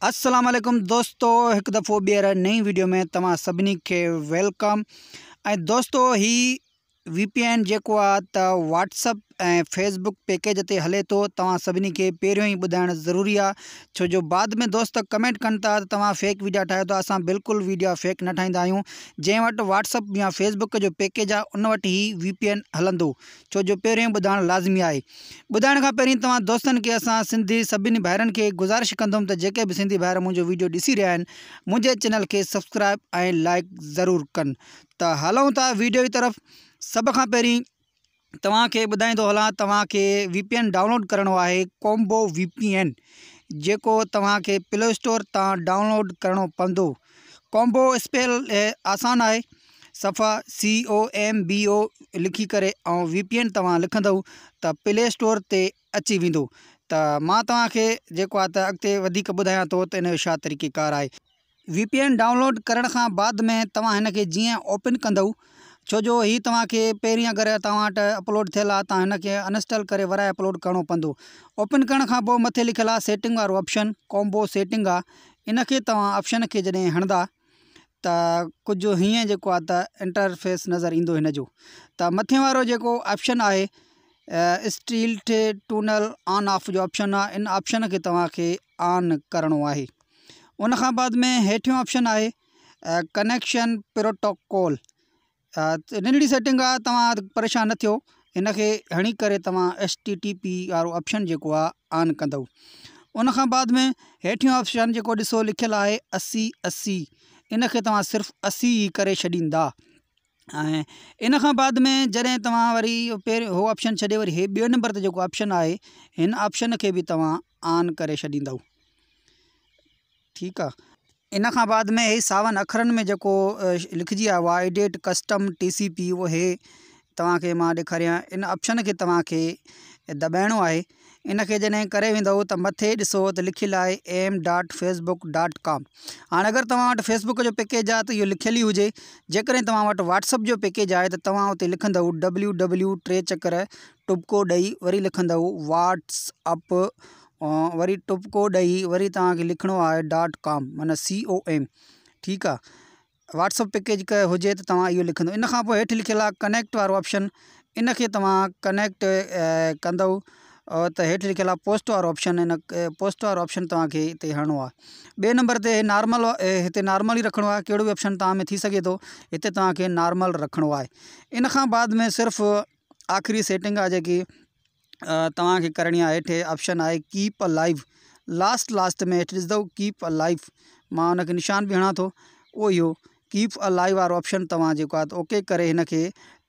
السلام عليڪم دوستو هڪ دفعو ٻيهر نئين ويڊيو ۾ توهان سڀني کي welcome ۽ دوستو هي وي پي اين جيڪو آ ته واٽس اپ ۽ فيسبڪ پيڪيج تي هلي ٿو توهان سڀني کي پهريون ئي ٻڌائڻ ضروري آ ڇو جو بعد ۾ دوست ڪمينٽ ڪن ٿا ته توهان فيڪ ويڊيا ٺاهيو ٿا اسان بلڪل ويڊيا فيڪ نه ٺاهيندا آهيون جنهن وٽ واٽس اپ يا فيسبڪ جو پيڪيج آ ان وٽ هي وي پي اين هلندو ڇو جو پهريون ٻڌائڻ لازمي آهي. ٻڌائڻ کان پهرين توهان دوستن کي اسان سنڌي سڀني ڀائرن کي گذارش ڪندم ته جيڪي به سنڌي ڀائر منهنجو ويڊيو ڏسي رهيا آهن منهنجي چينل کي سبسڪرائب ۽ لائڪ ضرور ڪن ته هلون ٿا ويڊيو جي طرف سڀ کان پهرين توهان کي ٻڌائيندو هلان توهان کي وي پي اين ڊائونلوڊ ڪرڻو آهي ڪومبو وي پي اين جيڪو توهان کي پلي اسٽور تان ڊائونلوڊ ڪرڻو پوندو ڪومبو اسپيل آسان آهي صفا سي او ايم بي او لکي ڪري ۽ وي پي اين توهان لکندؤ ته پلي اسٽور تي اچي ويندو ته مان توهان کي جيڪو آهي ته اڳتي وڌيڪ ٻڌايان ٿو ته ان جو ڇا طريقي ڪار آهي. وي پي اين ڊائونلوڊ ڪرڻ کان بعد ۾ توهان هن کي جيئن اوپن ڪندؤ ڇو جو هي توهان کي پهرين اگر توهان وٽ اپلوڊ ٿيل آهي ته هن کي انسٽال ڪري ورائي اپلوڊ ڪرڻو پوندو اوپن ڪرڻ کان پوء مٿي لکيل آهي سيٽنگ وارو آپشن ڪومبو سيٽنگ آهي ان کي توهان آپشن کي جڏهن هڻندا ته ڪجهه هيئن جيڪو آهي ته انٽرفيس نظر ايندو هن جو ته مٿي وارو جيڪو آپشن آهي اسٽيلٿ ٽونل آن آف جو آپشن آهي ان آپشن کي توهان کي آن ڪرڻو آهي ان کان بعد ۾ هيٺيون آپشن آهي ڪنيڪشن پروٽوڪول ننڍڙي سيٽنگ آ توهان پريشان نه ٿيو هن کي هڻي ڪري توهان ايس ٽي ٽي پي وارو آپشن جيڪو آ آن ڪندو ان کان بعد ۾ هيٺيون آپشن جيڪو ڏسو لکيل آهي اسي اسي ان کي توهان صرف اسي ئي ڪري ڇڏيندا ۽ ان کان بعد ۾ جڏهن توهان وري پهريون هو آپشن ڇڏي وري هي ٻيو نمبر تي جيڪو آپشن آهي هن آپشن کي به توهان آن ڪري ڇڏيندو ٺيڪ آ. ان کان بعد ۾ هي ساون اکرن ۾ جيڪو لکجي آيو آهي edit custom T C P اهو هي توهان کي مان ڏيکاريان ان آپشن کي توهان کي دٻائڻو آهي ان کي جڏهن ڪري ويندو ته مٿي ڏسو ته لکيل آهي M dot Facebook dot com هاڻي اگر توهان وٽ فيس بڪ جو پيڪيج آهي ته اهو لکيل ئي هجي جيڪڏهن توهان وٽ واٽس اپ جو پيڪيج آهي ته توهان اتي لکندو ڊبليو ڊبليو ٽي چڪر ٽٻڪو ڏئي وري لکندو واٽس اپ وري ٽٻڪو ڏئي وري توهان کي لکڻو آهي ڊاٽ ڪام معنيٰ سي او ايم ٺيڪ آهي واٽس اپ پيڪيج هجي ته توهان اهو لکندو ان کان پوءِ هيٺ لکيل آهي ڪنيڪٽ وارو آپشن ان کي توهان ڪنيڪٽ ڪندو ته هيٺ لکيل آهي پوسٽ وارو آپشن ان پوسٽ وارو آپشن توهان کي هتي هڻڻو آهي ٻئي نمبر تي نارمل هتي نارمل ئي رکڻو آهي ڪهڙو به آپشن توهان ۾ ٿي سگهي ٿو هتي توهان کي نارمل رکڻو آهي ان کان بعد ۾ صرف آخري سيٽنگ آهي جيڪي توهان کي ڪرڻي آهي هيٺ آپشن آهي ڪيپ الائيو لاسٽ لاسٽ ۾ هيٺ ڏسندو ڪيپ الائيو مان ان کي نشان به هڻان ٿو اهو اهو ڪيپ الائيو وارو آپشن توهان جيڪو آهي اوڪي ڪري هن کي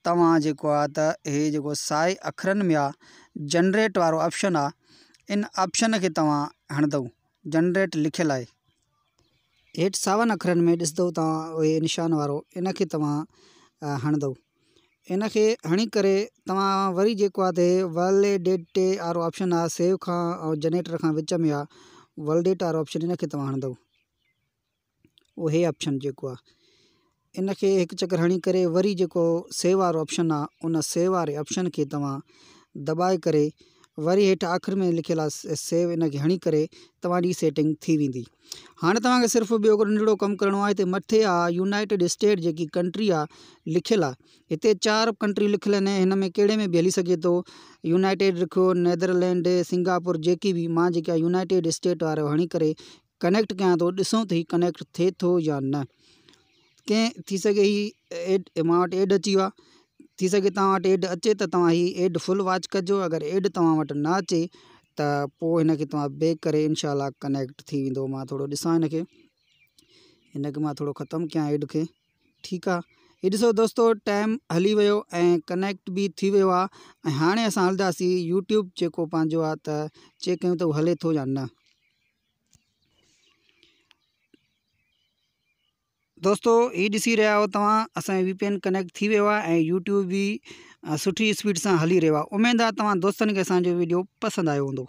توهان جيڪو آهي ته هي جيڪو سائي اکرن ۾ آهي جنريٽ وارو آپشن آهي ان آپشن کي توهان هڻندو جنريٽ لکيل آهي هيٺ ساون اکرن ۾ ڏسندو توهان اهي نشان وارو ان کي توهان هڻندو ان کي هڻي ڪري توهان وري جيڪو آهي ته ويليڊيٽ وارو آپشن آهي سيو کان ۽ جنريٽر کان وچ ۾ آهي ويليڊيٽ وارو آپشن ان کي توهان هڻندو اهو هي آپشن جيڪو آهي ان کي هڪ چڪر هڻي ڪري وري جيڪو سيو وارو آپشن آهي ان سيو واري آپشن کي توهان دٻائي ڪري وري هيٺ آخر ۾ لکيل آهي سيو ان کي هڻي ڪري توهان جي سيٽنگ ٿي ويندي هاڻي توهان کي صرف ٻيو هڪڙو ننڍڙو ڪم ڪرڻو آهي هتي مٿي آهي يونائيٽيڊ اسٽيٽ جيڪي ڪنٽري آهي لکيل آهي هتي چار ڪنٽريون لکيل آهن هن ۾ ڪهڙي ۾ به هلي سگهي ٿو يونائيٽيڊ لکيو نيدرلينڊ سنگاپور جيڪي به مان جيڪا يونائيٽيڊ اسٽيٽ وارو هڻي ڪري ڪنيڪٽ ڪيان ٿو ڏسون ته هي ڪنيڪٽ ٿئي ٿو يا نه ڪنهن ٿي سگهي هي ايڊ مان وٽ ايڊ اچي ويو آهي ٿي سگهي توهان وٽ ايڊ اچي ته توهان هي ايڊ فل واچ ڪجو اگر ايڊ توهان وٽ نه اچي ته پوء هن کي توهان بيڪ ڪري انشاء الله ڪنيڪٽ ٿي ويندو مان ٿورو ڏسان هن کي هن کي مان ٿورو ختم ڪيان ايڊ کي ٺيڪ آ هي ڏسو دوستو ٽائيم هلي ويو ۽ ڪنيڪٽ به ٿي ويو آ ۽ هاڻي اسان هلنداسين يوٽيوب جيڪو پنهنجو آ ته چيڪ ڪيون ته هلي ٿو يا نه دوستو هي ڏسي رهيا آهيو توهان اسان جو وي پي اين ڪنيڪٽ ٿي ويو آهي ۽ يوٽيوب به سٺي اسپيڊ سان هلي رهيو آهي اميد آهي توهان دوستن کي اسان جو ويڊيو پسند آيو هوندو.